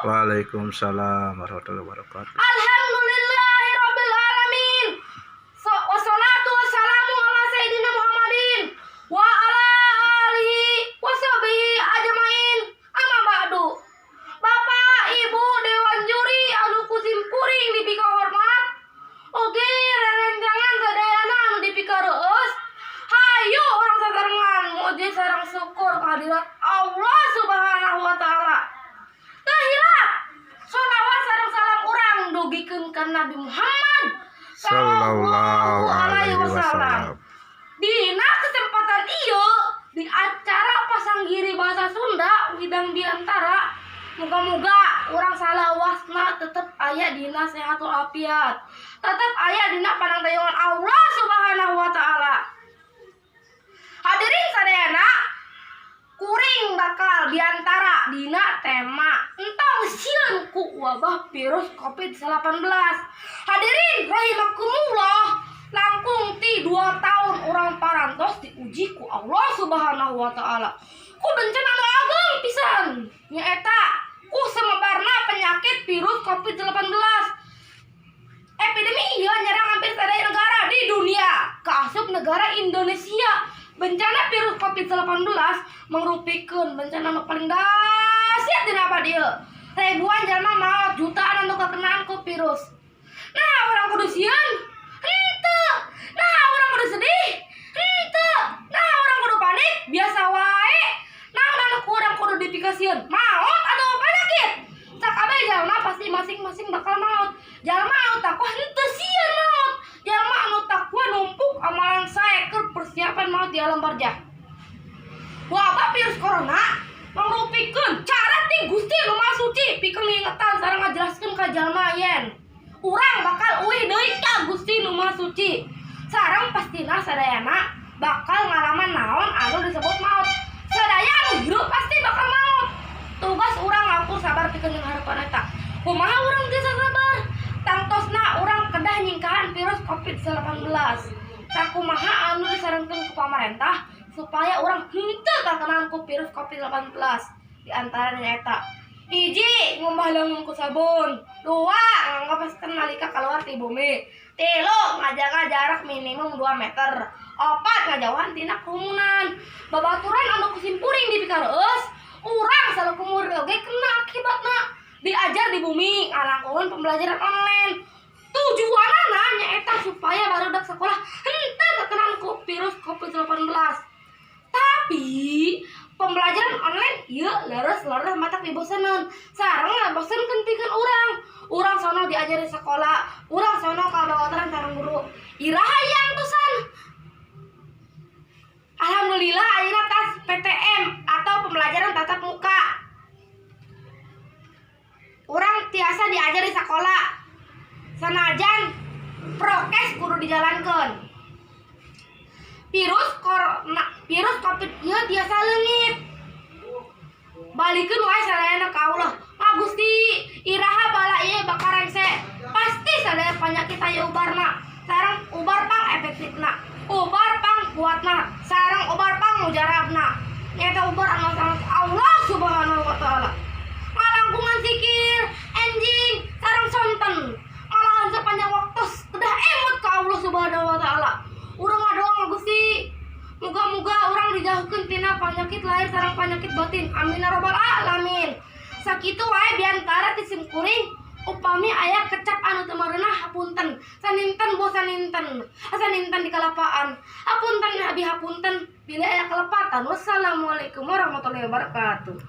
Waalaikumsalam warahmatullahi wabarakatuh. Alhamdulillahirabbil alamin. So, wassalatu wassalamu ala sayyidina Muhammadin wa ala alihi wa sahbihi ajmain. Amma ba'du. Bapak, Ibu, Dewan Juri anu ku simkuring dipika hormat. Oge rerencangan sadayana anu dipika reueus. Hayu urang sasarengan muji sareng syukur kehadirat Allah Subhanahu wa taala. Teu hilap sholawat sareng salam urang dugikeun ka Nabi Muhammad Sallallahu alaihi wasallam. Dina kesempatan ieu di acara pasanggiri bahasa Sunda Widang Biantara, muga-muga urang salawasna tetep aya dina sehat walafiat, tetep aya dina panangtayungan Allah Subhanahu wa taala. Hadirin sadayana, kuring bakal biantara dina tema entong sieun ku wabah virus COVID-19. Hadirin rahimakumullah, langkung ti 2 tahun urang parantos diuji ku Allah Subhanahu wa taala ku bencana anu ageng pisan, nyaeta ku semebarna penyakit virus COVID-19. Epidemi ieu nyerang hampir sadaya negara di dunia, kaasup negara Indonesia. Bencana virus COVID-19 merupakan bencana nu paling dahsyat dina abad ieu. Ribuan jalma maot, jutaan anu kakenaan ku virus. Nah, urang kudu sieun? Henteu. Nah, urang kudu sedih? Henteu. Nah, urang kudu panik? Biasa wae. Nah, anu urang kudu dipikasieun? Maot atau penyakit? Sakabeh jalma pasti masing-masing bakal maot. Jalma anu takwa henteu sieun maot. Jalma anu takwa numpuk amalan sae keur persiapan maot di alam barjah. Wabah virus corona mangrupikeun cara ti Gusti Nu Maha Suci pikeun ngingetan sareng ngajelaskeun ka jalma yen urang bakal uih deui ka Gusti Nu Maha Suci. Sareng pastina sadayana bakal ngalaman naon anu disebut maut. Sadaya anu hirup pasti bakal maut. Tugas urang ngakur sabar pikeun harapan eta. Kumaha urang bisa sabar? Tangtosna urang kedah nyingkahan virus COVID-19. Sakumaha anu disarankeun ku pamarentah supaya urang henteu kakenaan ku virus COVID-19. Di antaranya nyaeta: hiji, ngumbah leungeun ku sabun; dua, nganggo masker nalika keluar ti bumi; tilu, ngajaga jarak minimum 2 meter; opat, ngajauhan tina kerumunan. Babaturan anu ku simkuring dipikareus, urang salaku murid oge kena akibatna. Diajar di bumi ngalangkungan pembelajaran online, tujuanana nyaeta supaya barudak sekolah henteu kakenaan ku virus COVID-19. Tapi pembelajaran online ieu leres-leres matak dibosenan sareng ngabosenkeun pikeun urang. Urang sono diajari sekolah, urang sono kabawaturan sareng guru, iraha yang tusan. Alhamdulillah ayeuna tas PTM atau pembelajaran tatap muka, urang tiasa diajar di sekolah sanajan prokes kudu dijalankan. Virus corona, virus COVID ieu tiasa leungit. Balikeun wae sadayana ka Allah. Ah, Gusti, iraha bala ieu bakal rengse? Pasti sadaya penyakit aya ubarna sareng ubar pang efektifna, ubar pang kuatna, sareng ubar pang mujarabna, nyaeta ubar anu sangat Allah Subhanahu wa taala. Ngalangkungan zikir enjing sareng sonten, malahan sepanjang waktu kedah emut ka Allah Subhanahu wa taala. Urang ngadoa, Gusti, muga-muga urang dijauhkeun tina penyakit lahir sareng penyakit batin. Amin ya robbal alamin. Sakitu wae biantara ti simkuring. Upami aya kecap anu teu mareunah, hapunten. Saninten bo saninten, saninten di kalapaan. Hapunten, abi hapunten bila aya kelepatan. Wassalamualaikum warahmatullahi wabarakatuh.